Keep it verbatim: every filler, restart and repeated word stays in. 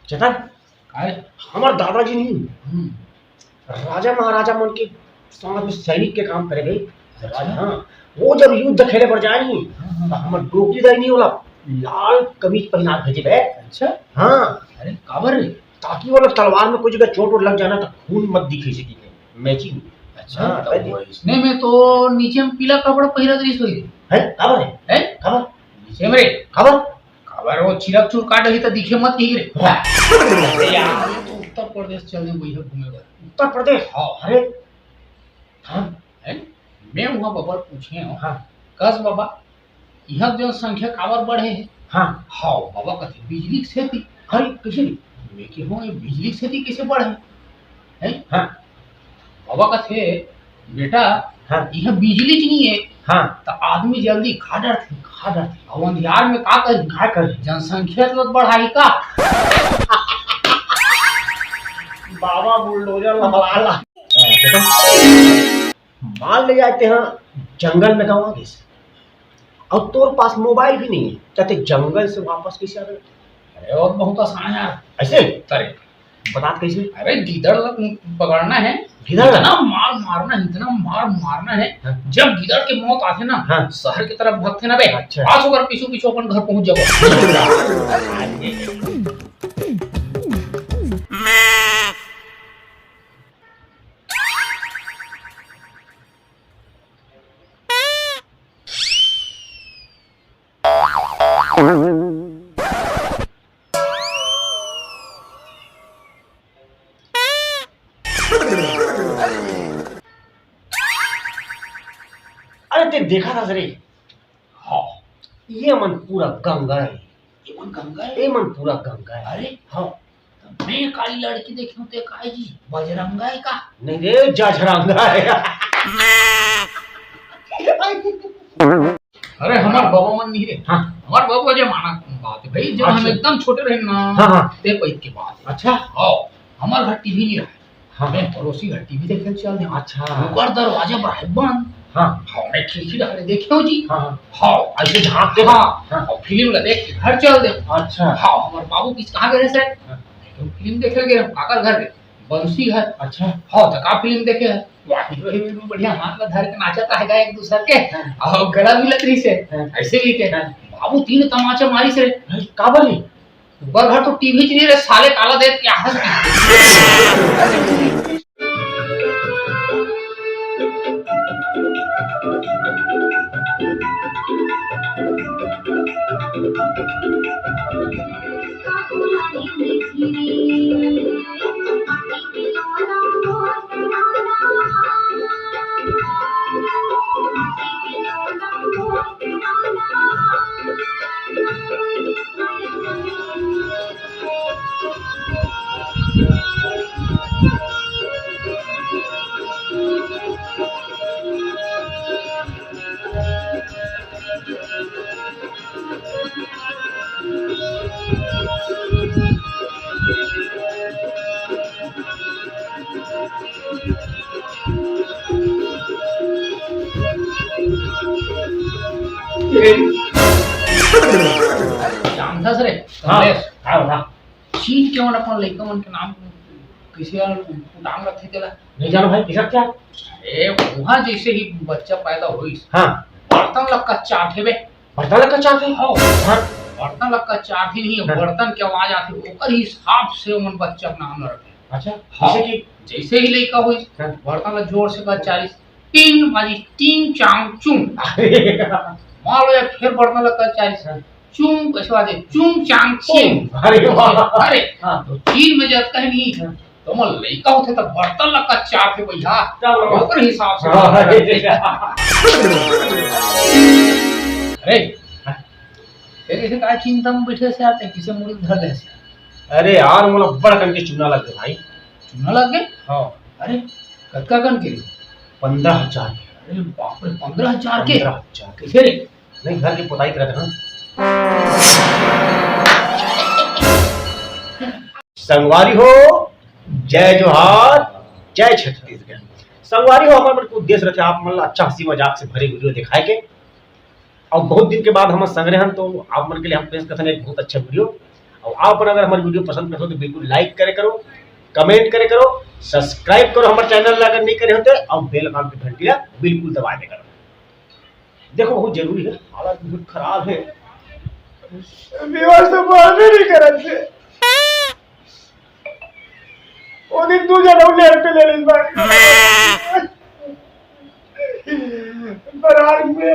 चेतन, काय? हमर दादाजी नहीं, हम्म। राजा महाराजा मन के साथ में सैनिक के काम करे भाई। अच्छा। राजा, हाँ, वो जब युद्ध खेले बर जाए नहीं, हाँ, हाँ। तो हमर डोकरी दाई नहीं, ओला लाल कमीज पहना के भेजे बे। अच्छा। हाँ। अरे, काबर रे? ताकि वो लोग तलवार में कोई जगह चोट वोट लग जाना तो खून मत दिखे सके, मैचिंग। अच्छा, हाँ, तो तभी। वो इस- नहीं, मैं तो नीचे में पीला कपड़ा पहिरा रही सोई रे। हैं? काबर रे? हैं? काबर? नीचे में रे। काबर? काबर वो चिरक चुर काट रही तो दिखे मत ही रे। वाह। अरे यार, ये तो उत्तर प्रदेश चल दे भैया घूमे बर। उत्तर प्रदेश? हाँ। अरे, हाँ। हैं? मैं वहाँ बाबा पूछे हूँ। हाँ। कस बाबा, इहाँ जनसंख्या काबर बढ़े हे? हाँ। हाँ, बाबा कथे, "बिजली के सेती।" अरे, कइसे? मैं कहे हूँ, "ये बिजली के सेती कइसे बढ़े?" हैं? हाँ। बाबा कथे, "बेटा, हाँ। इहाँ बिजली च नहीं है, हाँ। तो आदमी जल्दी का डरथे?" का डरथे? अउ अंधियार में का करही? का करही? जनसंख्या तो बढ़ाही का? बाबा बुलडोजर ला बला ला। हाँ, देखो। मान ले जाए तेहा जंगल में गाँव आ गइस, अउ तोर पास मोबाइल भी नहीं है, त तें जंगल से वापस कइसे आबे? अरे, वो बहुत आसान है यार। ऐसे? अरे। बतात कइसे? अरे, गिदड़ ल पकड़ना है, गिदड़ ल? इतना मार मारना है, इतना मार मारना है, हाँ। जब गिदड़ के मौत आथे ना, हाँ। शहर की तरफ भगथे ना बे, अच्छा। बस ओकर पीछू पीछू अपन घर पहुंच जाबो। अरे, तें देखा था रे? हाँ। ये मन पूरा गंगा है। ये मन गंगा है? ये मन पूरा गंगा है। अरे? हाँ। मैं काली लड़की देखे हूँ, ते काय जी, बजरंगा है का? नहीं रे, जझरंगा है। अरे, हमार बाबा मन नहीं रे। हाँ। हमार बाबा जे माना बात है भाई, जब हम अच्छा। एकदम छोटे रहे ना, हाँ, हाँ। ते पइत के बात है। अच्छा। हाँ, हमार घर टीवी नहीं रहा। हाँ। मैं पड़ोसी घर टीवी देखे चल दे। अच्छा। ओकर दरवाजा बराबर बंद। हाँ। हाँ, मैं खिड़की डहर देखे हूँ जी। हाँ, हाँ। हाँ। ऐसे झांक दे। हाँ। हाँ। और फिल्म ला देख के घर चल दे। अच्छा। हाँ, हमार बाबू किस कहाँ गए सर? हाँ। मैं कहूँ, फिल्म देखे गए हम काकर घर रे? बंसी घर। अच्छा। हाँ, तो का फिल्म देखे है? वाह, वही में बढ़िया हाथ में धर के नाचत है एक दूसर के। हाँ। और गला मिलत रही से। हाँ। ऐसे भी के। हाँ। बाबू तीन तमाचा मारी से। हाँ, काबर नहीं? ओकर घर तो टीवी च नहीं रे साले, काला देख के हंस। जानथस रे, हाँ, कमलेश? हाँ, हाँ। चीन के मन अपन लइका मन के नाम कइसे यार उटांग रखथे तेला? नहीं जानो भाई, किसका क्या? अरे, वहाँ जैसे ही बच्चा पैदा होइस, हाँ। बर्तन ला कच्चाथे बे। बर्तन ला कच्चाथे? हाँ। हाँ। बर्तन ला कच्चाथे नहीं, हाँ। बर्तन के आवाज आथे, ओकर हिसाब से ओमन बच्चा के नाम ल रखे। अच्छा, हाँ। जैसे कि? जैसे ही लइका होइस, हाँ। बर्तन ला जोर से कच्चारिस, टिंग बाजी, टिंग चांग चुंग। अरे। मान लो यार, फिर बर्तन ला कच्चारिस, हाँ। चुंग, कइसे बाजे? चुंग चांग चिंग। अरे वाह। अरे, हाँ। तो चीन में जतका हे नहीं, हाँ। तो ओमन लइका होथे त बर्तन ला कच्चाथे भैया। चलो। ओकर हिसाब से हाँ, बर्तन अरे। ला अरे, हाँ। तेरे से का चिंता में बैठे से आते, किसे मुड़ी धर ले से? अरे यार, मोला बड़ कन के चूना लग गे भाई। चूना लग गे? हाँ। अरे, कतका कन के? पंद्रह हजार के। अरे बाप रे, पंद्रह हजार के? पंद्रह हजार के। कइसे रे? नहीं, घर के पोताई करत हन। संगवारी हो, जय जोहार, जय छत्तीसगढ़। संगवारी हो, हमर मन के उद्देश्य रथे आप मन ला अच्छा हंसी मजाक से भरे वीडियो दिखाए के। और बहुत दिन के बाद हम संग रहे हन, तो आप मन के लिए हम पेश करथन एक बहुत अच्छा वीडियो। आप मन अगर हमर video पसंद करते हो तो बिल्कुल like करे करो, comment करे करो, subscribe करो हमर channel ला अगर नहीं करे होते, और bell icon की घंटी ला बिल्कुल दबा दे करो। देखो, बहुत जरूरी है, हालत बहुत खराब है। Viewers तो बात भी नहीं करत थे। वो दिन दू जन अउ left ले लेत बाड़े। बरात में